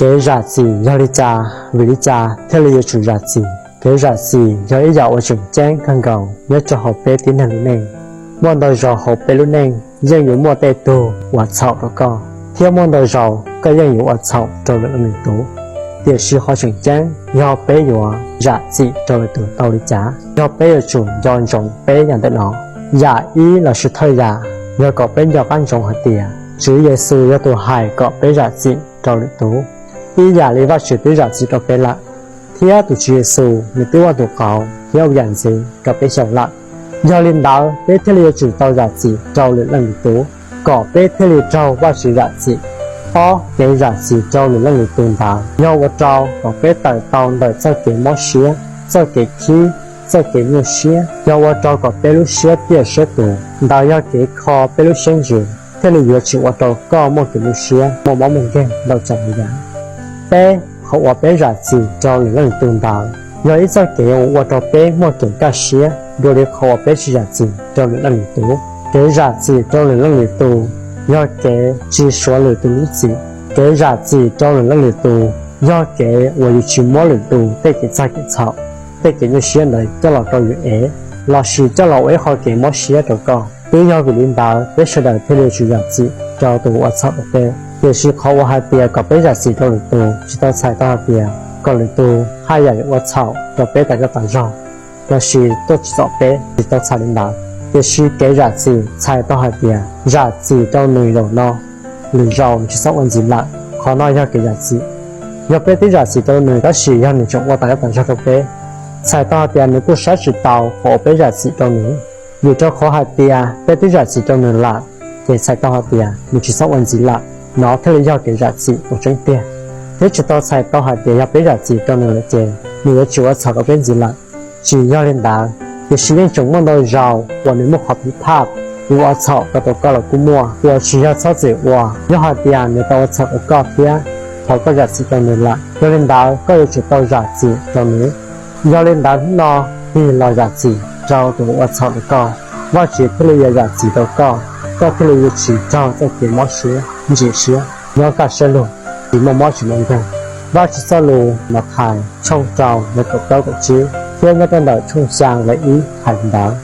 Kev zam txim yog li cas? Vim li cas thiaj li yuav tsum zam txim? Kev zam txim yog ib yam uas tseem ceeb kawg nkaus nyob rau hauv peb tib neeg lub neej. Muaj ntau zaus hauv peb lub neej yeej yuav muaj tej tug ua txhaum rau koj, thiab muaj ntau zaus koj yeej yuav ua txhaum rau lwm leej lwm tus. Tiam sis qhov tseem ceeb yog peb yuav zam txim rau lwm tus tau li cas, yog peb yuav tsum nco ntsoov peb yam ntawm no. Yam ib lossis thawj yam yog kom peb nco qab ntsoov hais tias Tswv Yexus yog tus hais kom peb zam txim rau lwm tus, ib yam li Vajtswv twb zam txim rau peb lawm, thiab tus Tswv Yexus nws twb ua tus qauv thiab ua yam ntxwv rau peb xyaum lawm. Yog li ntawd peb thiaj li yuav tsum tau zam txim rau lwm leej lwm tus, kom peb thiaj li raug Vajtswv zam txim. Ob, kev zam txim rau lwm leej lwm tus ntawd yog ua rau kom peb tawm tau ntawm txoj kev mob siab, txoj kev khib, txoj kev nyuaj siab, yog ua rau kom peb lub siab tiaj siab tus. Ntawd yog kev kho peb lub siab ntsws, thiaj li yuav tsis ua rau koj muaj kev nyuaj siab, muaj mob muaj nkeeg ntau tsav ntau yam. Peb, qhov uas peb zam txim rau lwm leej lwm tus ntawd yog ib txoj kev uas ua rau peb muaj kev kaj siab dua li qhov uas peb tsis zam txim rau lwm leej lwm tus. Kev zam txim rau lwm leej lwm tus yog kev tsis suav lwm tus lub txim. Kev zam txim rau lwm leej lwm tus yog kev uas yus tsis muab lwm tus tej kev txhawj kev txhaum, tej kev nyuaj siab ntawd coj los rau yus ev, lossis coj los ua ib qho kev mob siab rau koj. Twb yog vim li ntawd peb sawv daws thiaj li yuav tsum zam txim rau tus ua txhaum rau peb. Tiam sis qhov uas hais tias kom peb zam txim rau lwm tus tsis tau txhais tau hais tias kom lwm tus haj yam yuav ua txhaum rau peb tas zog tas zog, lossis tuaj tsim txom peb, tsis tau txhais li ntawd. Tiam sis kev zam txim txhais tau hais tias zam txim rau nws zaum no, lwm zaus tsis txhob ua ntxiv lawm. Qhov no yog kev zam txim. Yog peb twb zam txim rau nws tab sis yog nws tseem ua tas zog tas zog rau peb, txhais tau hais tias nws kuj saib tsis taus qhov uas peb zam txim rau nws. Vim rau qhov hais tias peb twb zam txim rau nws lawm, ces txhais tau hais tias nws tsis txhob ua ntxiv lawm. Nov thiaj li yog kev zam txim uas tseeb tiag, thiab tsis tau txhais tau hais tias yog peb zam txim rau nws lawm ces nws yuav tsis ua txhaum rau peb ntxiv lawm. Tsis yog li ntawd, tiam sis yeej tseem muaj ntau zaus uas nws muaj qhov phiv phaj, nws ua txhaum rau rau koj los kuj muaj, uas tsis yog txhob txwm ua yog hais tias nws tau ua txhaum rau koj thiab thov koj zam txim rau nws lawm. Yog li ntawd koj yuav tsum tau zam txim rau nws. Yog li ntawd hnub no tig los zam txim rau tus ua txhaum rau koj, Vajtswv thiaj li yuav zam txim rau koj, koj thiaj li yuav tsis raug txoj kev mob siab, ntsim siab, nyob kaj siab lug, tsis muaj mob tsis muaj nkeeg. Vajtswv txoj lus Mathais tshooj rau nqe kaum plaub kaum tsib thiab nyob rau ntawm tshooj xya nqe ib hais li ntawd.